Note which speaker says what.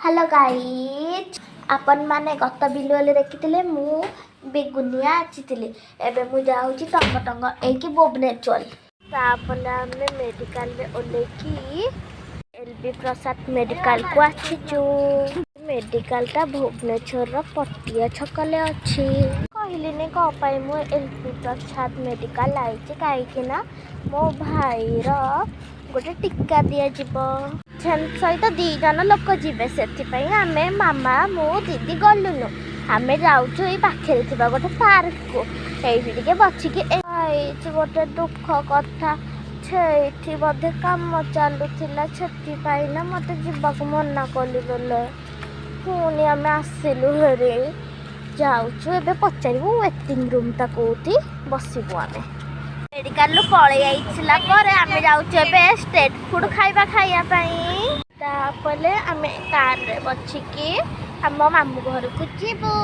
Speaker 1: Hello guys, ଆପଣମାନେ ଗତ ଭିଡ଼ିଓରେ ଦେଖିଥିଲେ, ମୁଁ ବେଗୁନିଆ ଆସିଥିଲି। ଏବେ ମୁଁ ଯାଉଛି ଟଙ୍ଗ ଟଙ୍ଗ ହେଇକି ଭୁବନେଶ୍ୱର। ତାପରେ ଆମେ ମେଡ଼ିକାଲରେ ଓହ୍ଲେଇକି ଏଲ୍ ବି ପ୍ରସାଦ ମେଡ଼ିକାଲକୁ ଆସିଛୁ। ମେଡ଼ିକାଲଟା ଭୁବନେଶ୍ୱରର ପଟିଆ ଛକରେ ଅଛି। କହିଲିନି କ'ଣ ପାଇଁ ମୁଁ ଏଲ୍ ବି ପ୍ରସାଦ ମେଡ଼ିକାଲ ଆଇଛି? କାହିଁକି ନା ମୋ ଭାଇର ଗୋଟେ ଟୀକା ଦିଆଯିବ। ସହିତ 2 ଜଣ ଲୋକ ଯିବେ। ସେଥିପାଇଁ ଆମେ ମାମା, ମୁଁ, ଦିଦି ଗଲୁନୁ। ଆମେ ଯାଉଛୁ ଏଇ ପାଖରେ ଥିବା ଗୋଟେ ପାର୍କକୁ। ଏଇଠି ଟିକେ ବସିକି ହେଇଛି। ଗୋଟେ ଦୁଃଖ କଥା, ସେଇଠି ବୋଧେ କାମ ଚାଲୁଥିଲା। ସେଥିପାଇଁ ନା ମୋତେ ଯିବାକୁ ମନା କଲି ବୋଲେ ପୁଣି ଆମେ ଆସିଲୁ ହେରି। ଯାଉଛୁ ଏବେ, ପଚାରିବୁ ୱେଟିଂ ରୁମ୍ଟା କେଉଁଠି, ବସିବୁ। ଆମେ ମେଡ଼ିକାଲରୁ ପଳେଇ ଯାଇଥିଲା ପରେ ଆମେ ଯାଉଛୁ ଏବେ ଷ୍ଟ୍ରିଟ୍ ଫୁଡ଼୍ ଖାଇବା ଖାଇବା ପାଇଁ। ତାପରେ ଆମେ କାରରେ ବସିକି ଆମ ମାମୁଁ ଘରକୁ ଯିବୁ।